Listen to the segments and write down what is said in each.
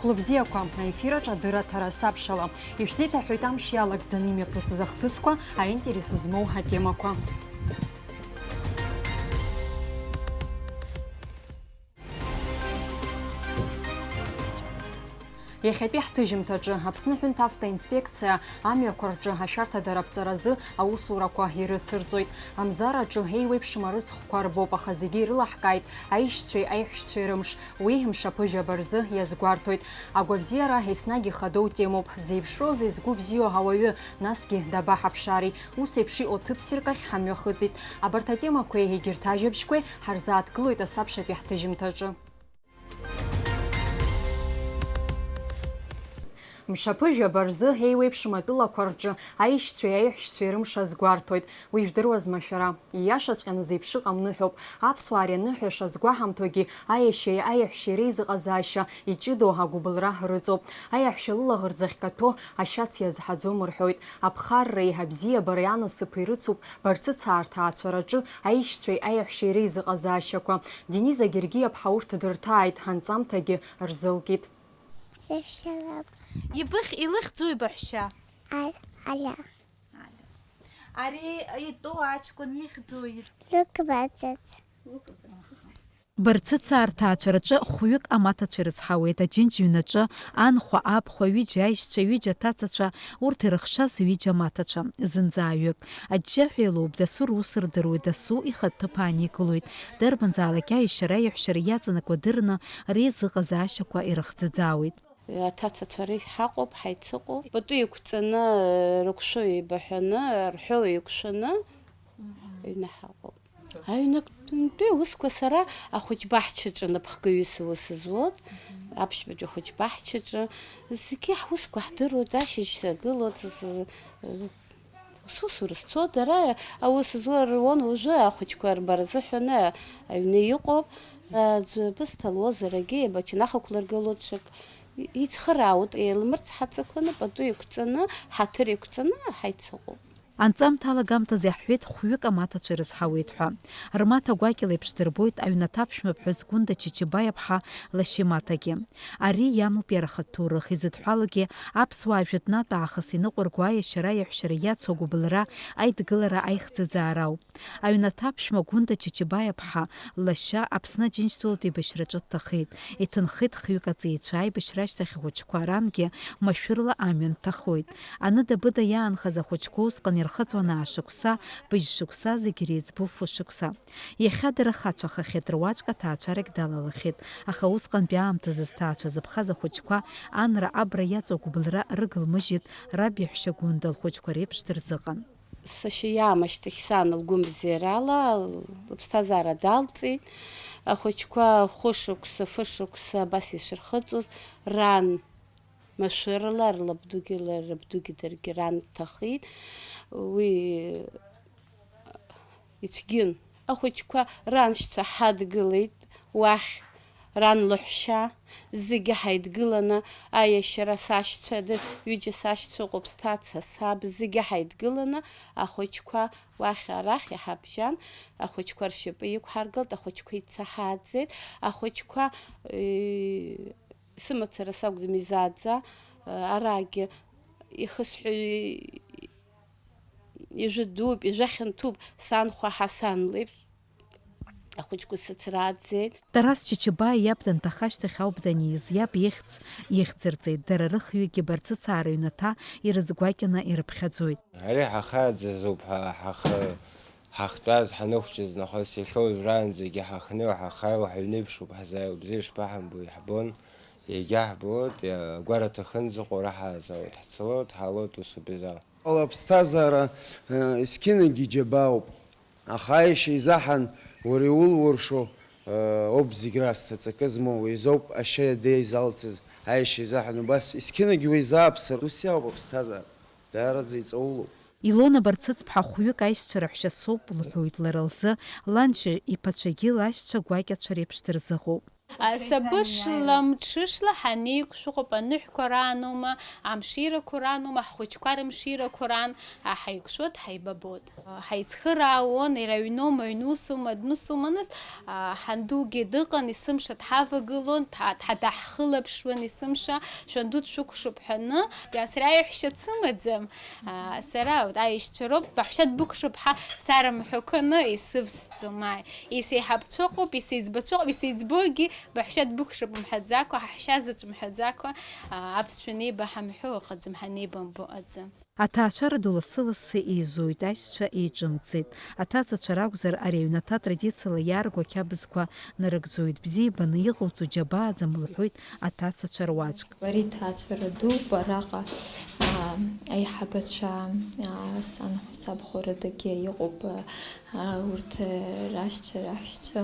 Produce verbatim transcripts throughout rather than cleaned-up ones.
Хәлыбзиақәа, аефир аҿы адырраҭара сабшала. Ишәзеиҭаҳәоит амш иалагӡаны имҩаԥысыз ахҭысқәа, аинтерес змоу атемақәа. Иахьатәи ҳҭыжьымҭаҿы Аԥсны аҳәынҭавтоинспекциа амҩақәа рҿы ашәарҭадара аԥҵаразы аусурақәа ирыцырҵоит. Амзараҿы еиуеиԥшым арыцхәқәа рбоуп, аха зегьы ирылаҳкааит аишьцәеи аиҳәшьцәеи рымш. Уи мшаԥыжәаба рзы иазгәарҭоит. Агәабзиара еснагь ихадоу темоуп. Дзеиԥшроузеи згәы бзиоу ауаҩы, насгьы дабаҳаԥшаари? Ус еиԥш иҟоу ҭыԥ ссирк ахь ҳамҩахыҵит. Абарҭ атемақәеи егьырҭ ажәабжьқәеи ҳарзааҭгылоит асабшатәи ҳҭыжьымҭаҿы. Мшаԥыжәаба рзы еиуеиԥшым атәылақәа рҿы аишьцәеи аиҳәшьцәеи рымш азгәарҭоит. Уи жәдыруазма шәара? Ииашаҵәҟьаны зеиԥш ыҟам ныҳәоуп. Аԥсуаа ари аныҳәа шазгәаҳамҭогьы, аиашьеи аиаҳәшьеи реизыҟазаашьа иҷыдоу агәыбылра рыҵоуп. Аиаҳәшьа лылаӷырӡ ахькаҭәо ашьац иазҳаӡом рҳәоит. Аԥхарреи абзиабареи анасыԥ ирыцуп Барцыцаа рҭаацәараҿы аишьцәеи аиаҳәшьеи реизыҟазаашьақәа. Дениза Гергиаԥҳа урҭ дырҭааит, анҵамҭагьы рзылкит. Сышәшьалап. Ибых-, илыхьӡуи баҳәшьа? Ал-, Аля. Ари итәоу аҷкәын ихьӡуи? Лықәбаӡац. Барцыцаа рҭаацәараҿы хәҩык амаҭацәа ирызҳауеит, Аџьынџь ҩнаҿы анхәа, абхәа, ҩыџьа аишьцәа, ҩыџьа аҭацацәа, урҭ ирыхшаз ҩыџьа амаҭацәа, зынӡа ҩык. Аџьџьаҳәа илоуп, дасу рус рдыруеит, дасу ихатә ҭыԥ ааникылоит. Дарбанзаалак аиашьара-аиаҳәшьара иаҵанакуа дырны реизыҟазаашьақәа ирыхӡыӡаауеит. Аҭацацәа реиҳа ҳаҟоуп, ҳаицыҟоуп. Пату еиқәҵаны, рықәшәо еибаҳәаны, рҳәо еиқәшәаны аҩны ҳаҟоуп. Аҩнатәи аусқәа сара ахәыҷбаҳчаҿы напхгаҩыс аус зуеит, аԥшьбатәи ахәыҷбаҳчаҿы. Зегьы ҳусқәа ҳдыруеит, ашьыжь сагылоит, с-, с-, усус урызцо, дара аус зуа руан, уажәы ахәыҷқәа рбара азыҳәаны аҩны иҟоуп. Аӡә бысҭа луазарагьы еибачаны ахықәлыргылоит ҽак. Ицхыраауеит, еилмырцҳаҵақәаны, пату еиқәҵаны, ҳаҭыр еиқәҵаны ҳаицыҟоуп. Анҵамҭа алагамҭазы иаҳҳәеит, хәҩык амаҭацәа ирызҳауеит ҳәа. Рмаҭа гәакьала еиԥш дырбоит аҩнаҭа аԥшәмаԥҳәыс Гәында Чачабаи-аԥҳа лашьа имаҭагьы. Ари иамоуп иара ахатә ҭоурых, изыдҳәалоугьы аԥсуаа жәытәнатә аахыс иныҟәырго аиашьара-аиаҳәшьара иацу агәыбылра, аидгылара, аихӡыӡаара ауп. Аҩнаҭа аԥшәма Гәында Чачабаи-аԥҳа лашьа Аԥсны Аџьынџьтәылатә еибашьраҿы дҭахеит. Иҭынхеит хҩык аҵеицәа, аибашьра ашьҭахь ахәыҷқәа рангьы машәырла амҩан дҭахоит. Аныда-быда иаанхаз ахәыҷқәа усҟан ирхыҵуан аашықәса, быжьшықәса, зегь иреиҵбу фышықәса. Иахьа дара хацәахахьеит, руаӡәк аҭаацәарагь далалахьеит, аха усҟантәи аамҭазы зҭаацәа зыԥхаз ахәыҷқәа анра-абра иаҵоу агәыбылра рыглмыжьит раб иаҳәшьа Гәында лхәыҷқәа реиԥш дырзыҟан. Сашьа иаамышьҭахь сан лгәымбзиарала лыԥсҭазаара далҵит. Ахәыҷқәа хәышықәса, фышықәса абас ишырхыҵуаз, ран машәырла, рлабдугьы, лара рабдугьы даргьы ран дҭахеит. Уи ицәгьын. Ахәыҷқәа раншьцәа ҳадгылеит уахь, ран лаҳәшьа, зегьы ҳаидгыланы, аиашьара сашьцәа, д-, ҩыџьа сашьцәа ыҟоуп, сҭаца, саб, зегьы ҳаидгыланы, ахәыҷқәа уахь-арахь иҳабжьан, ахәыҷқәа ршьапы иқәҳаргылт, ахәыҷқәа ицаҳааӡеит, ахәыҷқәа, э, сымацара сакәӡам изааӡа, э, арагьы ихысҳәы-, ижәы дууп, ижәы хьанҭоуп, санхәа Ҳасан леиԥш. Ахәыҷқәа сыцрааӡеит. Тарас Чачабаи иаб данҭаха ашьҭахь ауп даниз, иаб ихьӡ ихьӡырҵеит, дара рыхҩыкгьы Барцыцаа рыҩнаҭа ирызгәакьаны ирыԥхьаӡоит. Ари ҳахаӡазоуп ҳәа ҳахы-, ҳахтәаз, ҳанықәҿыз нахыс иахьа уажәраанӡагьы ҳахнеиуа, ҳахааиуа, ҳаҩнеиԥшуп, ҳазааиуа бзиа ишԥаҳамбо, иаҳбон, иагьа ҳбоит, агәара аҭахын зыҟоу ара ҳаазаауеит, ҳцалоит, ҳаалоит, усоуп изаауа. Ала аԥсҭазаара, э, есқьынагьы џьабаауп. Аха аиашьа изаҳан, уара иулуршо, э, ауп зегь разҭа ҵакы змоу, уи изоуп ашьа адеи залҵыз, аиашьа изаҳан убас, есқьынагь уеизааԥсар, ус иауп аԥсҭазаара, даараӡа иҵаулоуп. Илона Барцыцԥҳа хәҩык аишьцәа раҳәшьа соуп, лҳәоит лара лзы, ланшьа иԥацәагьы лашьцәа гәакьацәа реиԥш дырзыҟоуп. Сабышла, мҽышла ҳанеиқәшәо ыҟоуп, аныҳәқәа раанума, амширақәа раанума, ҳхәыҷқәа рымширақәа раан, ҳаиқәшәот, ҳаибабот. Ҳаицхыраауан, иара аҩноума, аҩнусума, днусума, нас, ҳандугьы дыҟан, есымша дҳавагылон, дҳа-, дҳа-, даҳхылаԥшуан есымша, шәанду дшәыкәшоуп ҳәаны, сара аиҳәшьа дсымаӡам, сара аишьцәа роуп, баҳәшьа дбыкәшоуп ҳәа сарымҳәақәаны исывсӡом, аи, исеиҳабцәа ыҟоуп, исеиҵбацәа ыҟоуп, исеиҵбогьы баҳәшьа дбыкәшоуп мҳәаӡакәа, ҳаҳәшьа заҵә мҳәаӡакәа, аԥсшәа неибаҳамҳәо ыҟаӡам, ҳанеибамбо аӡы. Аҭаацәара ду лассы-лассы еизоит, аишьцәа еиҿымҵит. Аҭацацәа ракәзар, ари аҩнаҭа традициала иаарго ақьабзқәа нарыгӡоит. Бзиа ибаны иҟауҵо џьабааӡам, лҳәоит аҭацацәа руаӡәк. Ари ҭаацәара дууп, араҟа, аа, аиҳабацәа, аа, санхәа-сабхәа рыдагьы иҟоуп, аа, урҭ рашьцәа, раҳәшьцәа,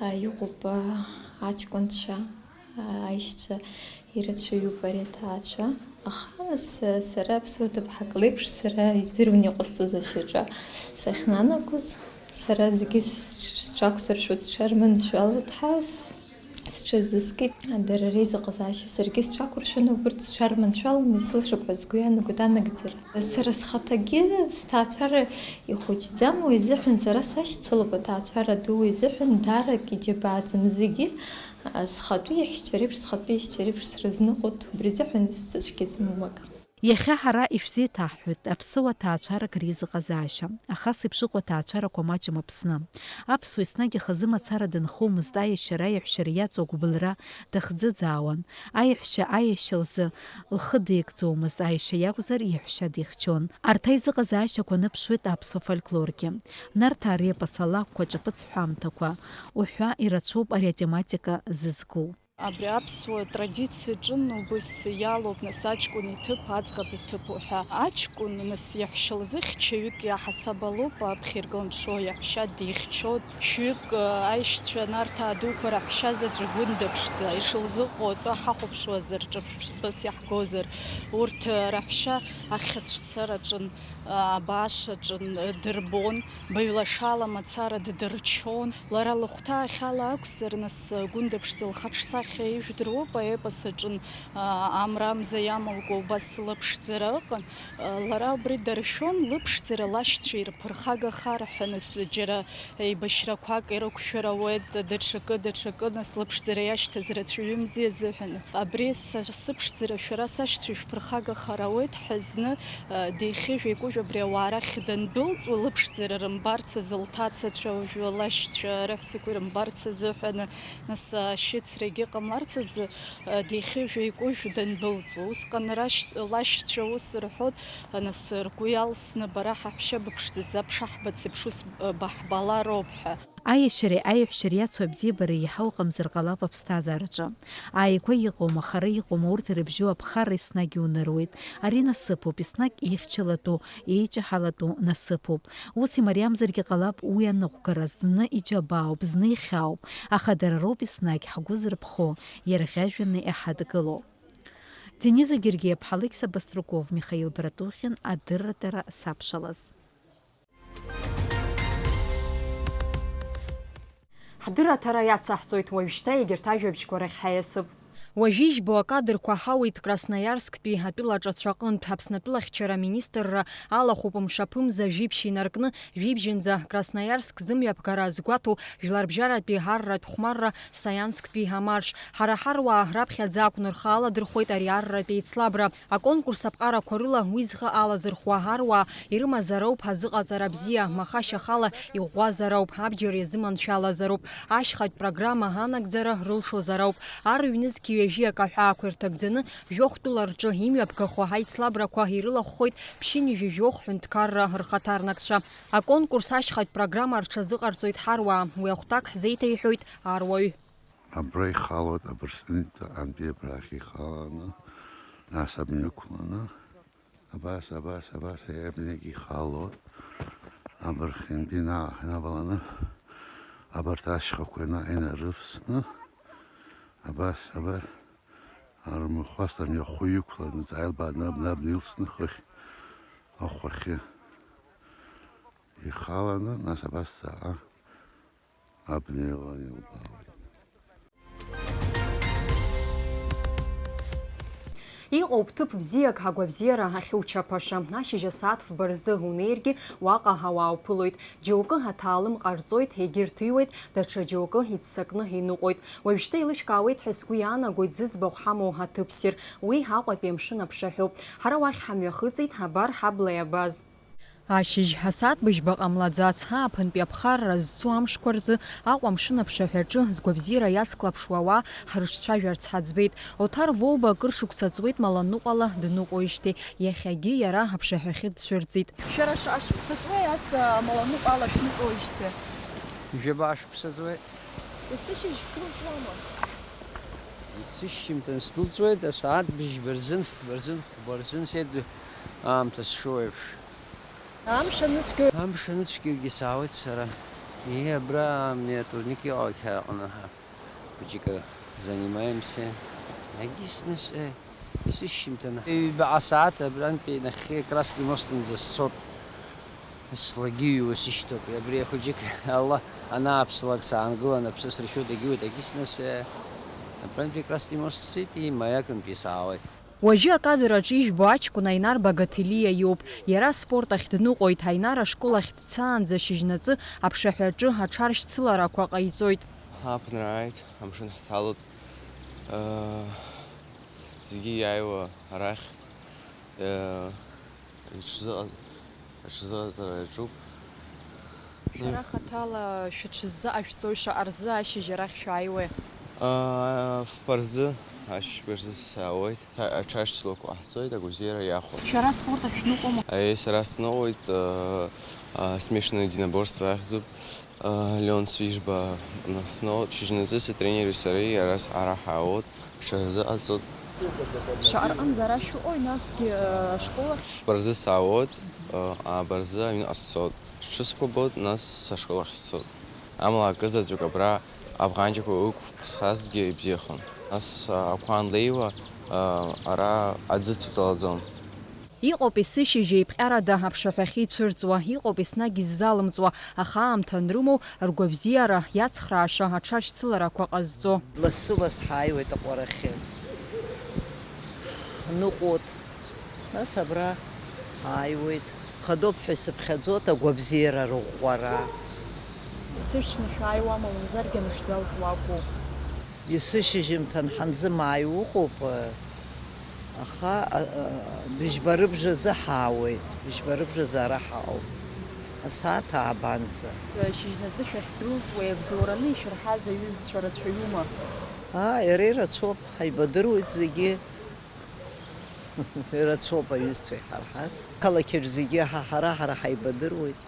аа, иҟоуп, аа, аҷкәынцәа, аа, аишьцәа, ирацәаҩуп ари аҭаацәа. Аха нас, сара аԥсуа ҭыԥҳак леиԥш, сара издыруан иҟасҵоз ашьаҿа сахьнанагоз. Сара зегьы сҽ-, сҽақәсыршәот, сҽарманшәалот ҳәа с-, сҽазыскит. Дара реизыҟазаашьа саргьы сҽақәыршәаны, убырҭ сҽарманшәаланы исылшап ҳәа сгәы иаанагоит анагӡара. Сара схаҭагьы сҭаацәара ихәыҷӡам, уи азыҳәан сара сашьцылоуп аҭаацәара ду, уи азыҳәан даарак иџьабааӡам зегьы, схатәы иаҳәшьцәа реиԥш, схатәы иашьцәа реиԥш срызныҟәоит, убри азыҳәан сзацәгьаӡам уамак. Иахьа ҳара ишәзеиҭаҳҳәоит аԥсыуа ҭаацәарак реизыҟазаашьа, аха ас еиԥш ыҟоу аҭаацәарақәа маҷым Аԥсны. Аԥсуа еснагь ихазы мацара дынхомызт, аиашьара аиаҳәшьара иаҵоу агәыбылра дахӡыӡаауан. Аиаҳәшьа аиашьа лзы лхы деигӡомызт, аиашьа иакәзар, иаҳәшьа дихьчон. Арҭ аизыҟазаашьақәа аныԥшуеит аԥсуа фольклоргьы. Нарҭаа репос, алакәқәа, ҿаԥыц ҳәамҭақәа уҳәа ирацәоуп ари атематика зызку. Абри аԥсуа традициа ҿын убыс иалоуп, нас, аҷкәын иҭыԥ, аӡӷаб иҭыԥ уҳәа. Аҷкәын, нас, иаҳәшьа лзы хьчаҩык иаҳасаб алоуп, аԥхьа иргылан дшоу иаҳәшьа дихьчоит. Шәҩык, аишьцәа Нарҭаа дуқәа раҳәшьа заҵәы Гәында ԥшӡа ишылзыҟоу атәы ҳахәаԥшуазар, ҿырԥштәыс иаҳгозар, урҭ раҳәшьа ахьыцәцара ҿын, абааш аҿын, дырбон, баҩлашала мацара ддырчон. Лара лыхәҭаахьала акәзар, нас, Гәында ԥшӡа лхаҿсахьа ижәдыруоу поепос аҿын, а, амра амза иамалкуа убас лыԥшӡара ыҟан. А, лара убри даршәон, лыԥшӡара лашьцәа ирԥырхагахар ҳәа, нас, џьара еибашьрақәак ирықәшәар ауеит, даҽакы, даҽакы, нас, лыԥшӡара иашьҭаз рацәаҩымзи азыҳәан. Абри са сыԥшӡара шәара сашьцәа ишәԥырхагахар ауеит ҳәа зны, а, деихьыжә-еикәыжә абри ауаа рахь дандәылҵ, уи лыԥшӡара рымбарц азы лҭацацәа, уажәы лашьцәа рыҳәсақәа ирымбарц азыҳәан, нас, ашьыцрагьы ҟамларц азы, а, деихьыжә-еикәыжә дандәылҵуа. Усҟан рашь-, лашьцәа ус рҳәот, а, нас, ргәы иалсны, бара ҳаҳәшьа быԥшӡаӡам, бшаҳбац еиԥш ус, а, баҳбалароуп ҳәа. Аиашьареи аиаҳәшьареи иацу абзиабара еиҳа ыҟамзар ҟалап аԥсҭазаараҿы. Ааигәа иҟоума, хара иҟоума, урҭ ирыбжьоу аԥхарра еснагь иуныруеит. Ари насыԥуп, еснагь еихьчалатәу, еиҷаҳалатәу насыԥуп. Ус имариамзаргьы ҟалап уи аныҟәгара, зны иџьабаауп, зны ихьаауп, аха дара роуп еснагь ҳгәы зырԥхо, иарӷьажәҩаны иҳадгыло. Дениза Гергиаԥҳа, Алықьса Баструков, Михаил Братухин, адырратәара сабшалаз. Ҳдырраҭара иацаҳҵоит уажәшьҭа, егьырҭ ажәабжьқәа рахь ҳаиасып. Уажәы ижәбо акадрқәа ҳауит Красноиарсктәи атәыла аҿацәа аҟынтә. Аԥсны атәылахьчара аминистрра алахәуп мшаԥымза жәибжь инаркны, жәибжьынӡа Красноиарск зымҩаԥгара азгәаҭоу жәларбжьаратәи арратә хәмарра Саиансктәи амарш. Ҳара ҳаруаа раԥхьаӡа ақәнарха аладырхәуеит ари арратә еицлабра. Аконкурс аԥҟарақәа рыла уи зхы алазырхуа аруаа ирымазароуп азыҟаҵара бзиа, маха шьахала иӷәӷәазароуп, абџьар иазыманшәалазароуп, ашьхатә программа анагӡара рылшозароуп. Ар ҩнызқь ҩажәи акы аҳәаақәа ирҭагӡаны, жәохә тәыла рҿы имҩаԥгахо аицлабрақәа ирылахәхоит ԥшьынҩажәи жәохә ҳәынҭқарра рхаҭарнакцәа. Аконкурс ашьхатә программа рҽазыҟарҵоит ҳаруаа, уи ахәҭак ҳзеиҭеиҳәоит аруаҩ. Абра ихалоит, абырсҟынтә антәи абрахь ихаланы, нас абни ықәланы, абас, абас, абас, абнигь ихалоит, абырхьынтәи наҟ инаваланы, абарҭ ашьхақәа наҟ инарывсны, абас, абас, армыхәасҭа мҩахәы иқәланы, ҵаилбааны абна абна илсны хыхь ахәахьы ихаланы, нас абас саҟа. Абнеилан илбаауеит. Иҟоуп ҭыԥ бзиак агәабзиара ахьучаԥаша. Ашьыжь асааҭ фба рзы унеиргьы, уаҟа ауаа уԥылоит. Џьоукы аҭаалым ҟарҵоит, егьырҭ иуеит, даҽа џьоукы иццакны иныҟәоит. Уажәшьҭа еилышәкаауеит ҳәа сгәы иаанагоит зыӡбахә ҳамоу аҭыԥ ссир. Уи Аҟәатәи амшын аԥшаҳәоуп. Ҳара уахь ҳамҩахыҵит, абар ҳабла иабаз. Ашьыжь, асааҭ быжьба ҟамлаӡац, ааԥынтәи аԥхарра зцу амшқәа рзы Аҟәа амшын аԥшаҳәаҿы згәабзиара иацклаԥшуа ауаа ҳрыҿцәажәарц ҳаӡбеит. Оҭар Воуба акыр шықәса ҵуеит Маланыҟәала дныҟәоижьҭеи, иахьагьы иара аԥшаҳәахьы дцәырҵит. Шәара шаҟа шықәса ҵуеи ас, а, Маланыҟәала шәныҟәоижьҭеи? Жәаба шықәса ҵуеит. Есышьыжь шәдәылҵуама? Есышьыжьымҭан сдәылҵуеит, асааҭ быжьба рзын, фба рзын, хәба рзын, сеидру аамҭа сшоу еиԥш. Амш аныцәгьоу? Амш аныцәгьоугьы саауеит сара. Ии, абра, амни, атурник иҟоу ақьааҟны ҳа хәыҷык занимаемся. Егьыс нас, э, есышьыжьымҭан ҩбаҟа сааҭ абрантәи нахьхьи Красный мостынӡа сцоит. Слагьы ҩуа сышьҭоуп. Абри ахәыҷык ала анааԥслак саангылан, аԥсы срышәо дагьуеит, егьыс нас, э, абрантәи Красный мост сцеит, и Маиакынтәи саауеит. Уажәы акадр аҿы ижәбо аҷкәын Аинар Багаҭелиа иоуп. Иара аспорт ахь дныҟәоит, Аинар ашкол ахь дцаанӡа шьыжьнаҵы аԥшаҳәаҿы аҽаршьцыларақәа ҟаиҵоит. Ааԥынра ааит, амшын ҳҭалоит. Зегьы иааиуа арахь, иҽзыҟаз-, аҽзыҟаҵара иаҿуп. Шәара хаҭала шәыҽзыҟашәҵои, шаҟа рзы ашьыжь арахь шәааиуеи? Фба рзы, ашьыжьба рзы саауеит. Аҽашьцылақәа ҟаҳҵоит, агәабзиара иахәо. Шәара аспорт ахь шәныҟәома? Аиеи, сара сныҟәоит, смешанное единоборство ахьӡуп. Леон Свижба сныҟәоит, шьыжьнаҵы сытренери сареи ара ҳаауеит, ҳҽазыҟаҵоит. Шаҟа рҟынӡа ара шәыҟои, насгьы ашкол ахь? Фба рзы саауеит, ааба рзы аҩныҟа сцоит. Сҽысқәабоит, нас ашкол ахь сцоит. Амала акы заҵәык абра афӷанҷақәа ықәԥсхазҭгьы ибзиахон. Нас ақәа анлеиуа, ара аӡы дҭалаӡом. Иҟоуп есышьыжь еиԥҟьарада аԥшаҳәахьы ицәырҵуа, иҟоуп еснагь иззалымҵуа, аха аамҭа анрымоу ргәабзиара иацхрааша аҽаршьцыларақәа ҟазҵо. Лассы-ласс ҳааиуеит аҟәарахьы. Ҳныҟәоит. Нас абра ҳааиуеит. Хадоуп ҳәа исыԥхьаӡоит агәабзиара рыӷәӷәара. Есышьҭны шәааиуама, мамзаргьы анышәзалҵуа акәу? Есышьыжьымҭан ҳанзымааиуа ыҟоуп, аха, а, а, быжьба рыбжазы ҳаауеит, быжьба рыбжазы ара ҳаауп, асааҭ аабанӡа. Шьыжьнаҵы шәахьдәылҵуа иабзоураны ишәырҳаз аҩызцәа рацәаҩума? Аа, иара ирацәоуп, ҳаибадыруеит зегьы. Ирацәоуп аҩызцәа иҳарҳаз. Ақалақь аҿы зегьы ҳа, ҳара, ҳара ҳаибадыруеит.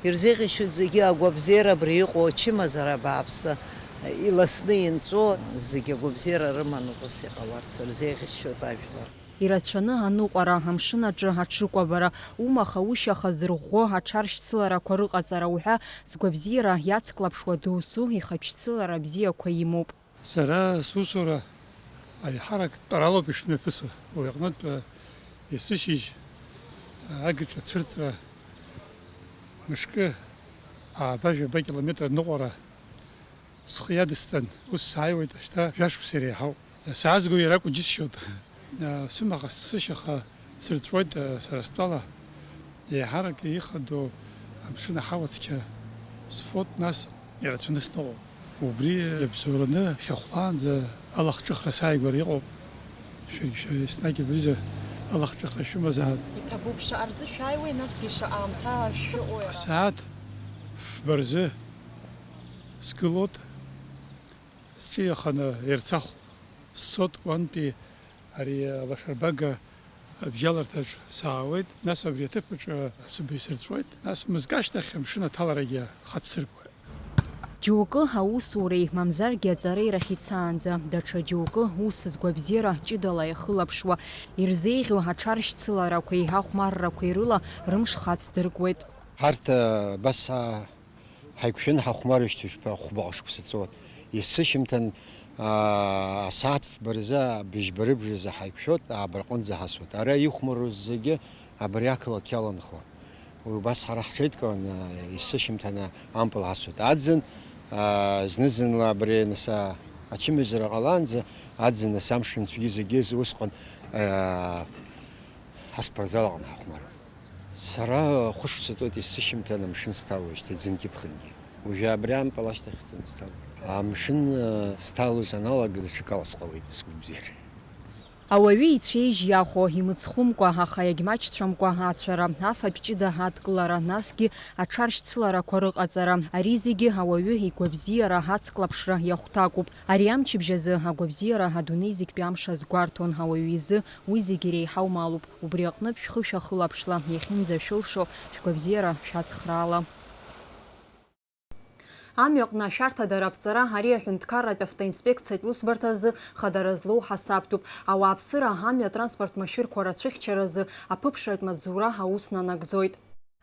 Ирзеиӷьасшьоит зегьы агәабзиара абри иҟоу ачымазара абааԥсы иласны инҵәо, зегьы агәабзиара рыманы убас иҟаларц рзеиӷьасшьоит ажәлар. Ирацәаны аныҟәара, амшын аҿы аҽыкәабара, умаха-ушьаха зырӷәӷәо аҽаршьцыларақәа рыҟаҵара уҳәа згәабзиара иацклаԥшуа доусу ихатә шьцылара бзиақәа имоуп. Сара сусура аиҳарак тәаралоуп ишмҩаԥысуа. Уи аҟнытә, есышьыжь, агаҿа ацәырҵра, мышкы ааба-жәаба километр ныҟәара схы иадысҵан, ус сааиуеит, ашьҭа жәашықәса иреиҳауп. Саазго иара акәу џьысшьоит. Сымаха, сышьаха сырҵәуеит, сара стәала. Еиҳарак ихадоу амшын аҳауа цқьа сфоит, нас ирацәаны сныҟәоуп. Убри иабзоураны хьахәлаанӡа алахҿыхра сааигәара иҟоуп. Шәаргьы шәа еснагь абҩыза алахҿыхра шәымазаап. Иҭабуп, шаҟа рзы шәааиуеи, насгьы шаҟа аамҭа шәыҟоуи ара? Асааҭ фба рзы сгылоит, сҿы иаханы Ерцахә сцоит, уантәи ари алашарбага абжьаларҭаҿ саауеит, нас абри аҭыԥ аҿы сыбаҩ сырҵәуеит, нас мызкы ашьҭахь амшын аҭаларагьы хацсыркуеит. Џьоукы аусуреи, мамзаргьы аҵареи рахь ицаанӡа, даҽа џьоукы ус згәабзиара ҷыдала иахылаԥшуа, ирзеиӷьу аҽаршьцыларақәеи ахәмаррақәеи рыла рымш хацдыркуеит. Ҳарҭ, а, абас, а, ҳаиқәшәаны ҳахәмарыжьҭеи шәба-, хәбаҟа шықәса ҵуеит. Есышьымҭан, аа, асааҭ фба рзы, быжьба рыбжазы ҳаиқәшәоит, ааба рҟынӡа ҳасуеит. Ара ихәмаруаз зегьы абри ақалақь иаланхо. Уи убас ҳара ҳҽеидкыланы, есышьымҭан ампыл ҳасуеит. Аӡын, аа, зны-зынла абри нас, а, ачымазара ҟалаанӡа, аӡын нас амш анцәгьы зегьы усҟан Аспортзал аҟны ҳахәмарым. Сара хәышықәса ҵуеит есышьҭамҭан амшын сҭалоижьҭеи ӡынгьы ԥхынгьы. Уажәы абри ампыл ашьҭахь ӡынгьы сҭалоит. Амшын, э, сҭало саналага, даҽакала сҟалеит, сгәабзиара. Ауаҩы ицәеижь иахәо, имыцхәымкәа, аха иагьмаҷцәамкәа ацәара, афатә ҷыда адкылара, насгьы аҽаршьцыларақәа рыҟаҵара, ари зегьы ауаҩы игәабзиара ацклаԥшра иахәҭакуп. Ари амчыбжь азы агәабзиара адунеи зегьтәи амш азгәарҭон ауаҩы изы, уи зегьы иреиҳау малуп. Убри аҟнытә шәхы шәахылаԥшла, иахьынӡашәылшо шәгәабзиара шәацхраала. Амҩаҟны ашәарҭадара аԥҵара ари аҳәынҭқарратә автоинспекциатә усбарҭа азы хадара злоу ҳасабтәуп. Ауааԥсыра амҩа атранспорт машәырқәа рацәыхьчаразы аԥыԥшратә маҵзура аус нанагӡоит.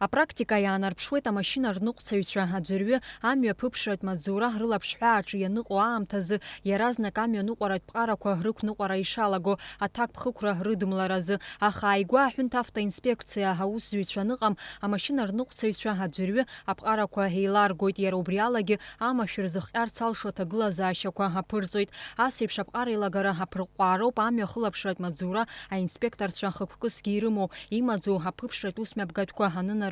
Апрактика иаанарԥшуеит амашьына рныҟәцаҩцәа аӡәырҩы амҩа аԥыԥшратә маҵзура рылаԥшҳәааҿы ианыҟоу аамҭазы иаразнак амҩа ныҟәаратә ԥҟарақәа рықәныҟәара ишалаго, аҭакԥхықәра рыдымларазы. Аха ааигәа аҳәынҭ автоинспекциа аусзуҩцәа аныҟам, амашьына рныҟәцаҩцәа аӡәырҩы аԥҟарақәа еиларгоит, иара убри алагьы амашәыр зыхҟьарц алшо аҭагылазаашьақәа аԥырҵоит. Ас еиԥш аԥҟара еилагара аԥырҟәаароуп амҩа ахылаԥшратә маҵзура аинспекторцәа хықәкысгьы ирымоу, имаӡоу аԥыԥшратә усмҩаԥгатәқәа анынарыгӡо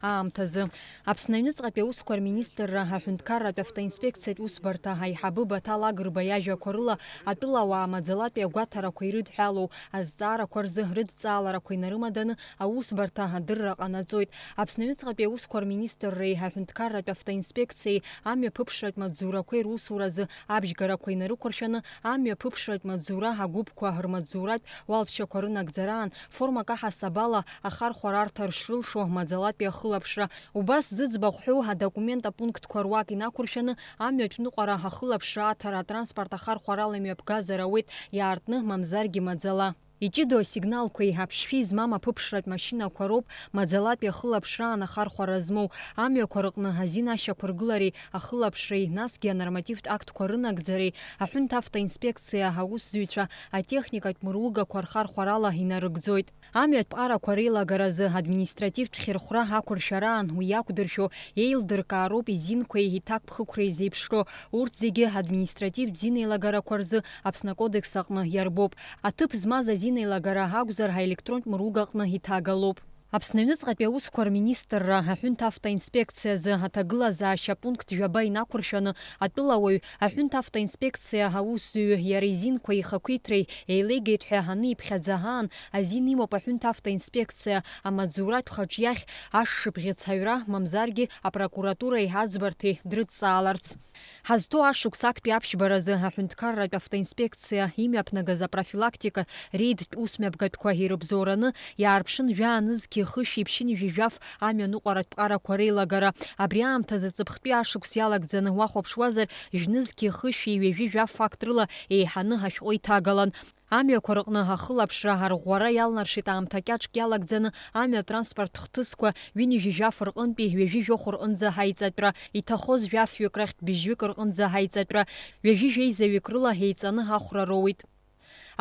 аамҭазы. Аԥсны аҩныҵҟатәи аусқәа рминистрра аҳәынҭқарратә автоинспекциатә усбарҭа аиҳабы Баҭал Агрба иажәақәа рыла, атәылауаа маӡалатәи агәаҭарақәа ирыдҳәалоу азҵаарақәа рзы рыдҵааларақәа инарымаданы аусбарҭа адырра ҟанаҵоит. Аԥсны аҩныҵҟатәи аусқәа рминистрреи аҳәынҭқарратә автоинспекциеи амҩаԥыԥшратә маҵзурақәеи русуразы абжьгарақәа инарықәыршәаны, амҩаԥыԥшратә маҵзура агәыԥқәа рмаҵзуратә уалԥшьақәа рынагӡараан формак аҳасабала ахархәарарҭа шрылшо маӡалатәи ахылаԥшра, убас зыӡбахә ҳәоу адокумент апунктқәа руак инақәыршәаны, амҩатә ныҟәара ахылаԥшра аҭара атранспорт ахархәарала имҩаԥгазар ауеит, иаартны, мамзаргьы маӡала. Иҷыдоу асигналқәеи аԥшшәеи змам аԥыԥшратә машьынақәа роуп маӡалатәи ахылаԥшраан ахархәара змоу, амҩақәа рыҟны азин ашьақәыргылареи ахылаԥшреи, насгьы анормативтә актқәа рынагӡареи аҳәынҭ автоинспекциа аусзуҩцәа атехникатә мыругақәа рхархәарала инарыгӡоит. Амҩатә ԥҟарақәа реилагаразы административтә хьырхәра ақәыршәараан уи иақәдыршәо еилдыркаароуп изинқәеи иҭакԥхықәреи зеиԥшроу, урҭ зегьы административтә зинеилагарақәа рзы Аԥсны акодекс аҟны иарбоуп. Аҭыԥ змаз азинеилагара акәзар, аелектронтә мыругаҟны иҭагалоуп. Аԥсны аҩныҵҟатәи аусқәа рминистрра аҳәынҭ автоинспекциазы аҭагылазаашьа пункт жәаба инақәыршәаны, атәылауаҩ, аҳәынҭ автоинспекциа аусзуҩы иара изинқәа ихақәиҭреи еилеигеит ҳәа аниԥхьаӡа аан, азин имоуп аҳәынҭ автоинспекциа амаҵзуратә хаҿ иахь ашшыбӷьыц аҩра, мамзаргьы апрокуратуреи аӡбарҭеи дрыдҵааларц. Ҳазҭоу ашықәс актәи аԥшьбаразы аҳәынҭқарратә автоинспекциа имҩаԥнагаз апрофилактика реидтә усмҩаԥгатәқәа ирыбзоураны иаарԥшын жәаа нызқьи хышәи ԥшьынҩажәи жәаф амҩаныҟәаратә ԥҟарақәа реилагара. Абри аамҭазы ҵыԥхтәи ашықәс иалагӡаны уахәаԥшуазар, жәнызқьи хышәи ҩажәи жәаф факт рыла еиҳаны ашәҟәы иҭагалан. Амҩақәа рыҟны ахылаԥшра арӷәӷәара иалнаршеит аамҭа кьаҿк иалагӡаны амҩа транспорттә хҭысқәа ҩынҩажәи жәаф рҟынтәи ҩажәи жәохә рҟынӡа аиҵатәра, иҭахоз жәафҩык рахьтә быжьҩык рҟынӡа аиҵатәра, ҩажәи жәеизаҩык рыла еиҵаны ахәра роуит.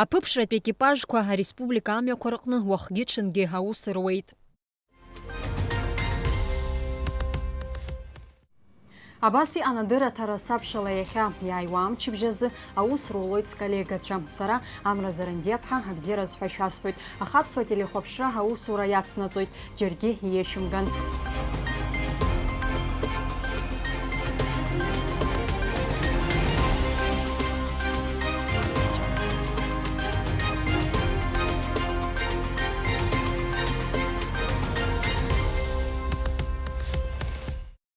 Аԥыԥшратә екипажқәа ареспублика амҩақәа рҟны уахгьы-ҽынгьы аус руеит. Абас иҟан адырраҭара саԥшьала иахьа. Иааиуа амчыбжь азы аус рулоит сколлегацәа. Сара, Амра Зарандиаԥҳа, абзиараз ҳәа шәасҳәоит. Аха Аԥсуа телехәаԥшра аусура иацнаҵоит. Џьаргьы иеишәымган.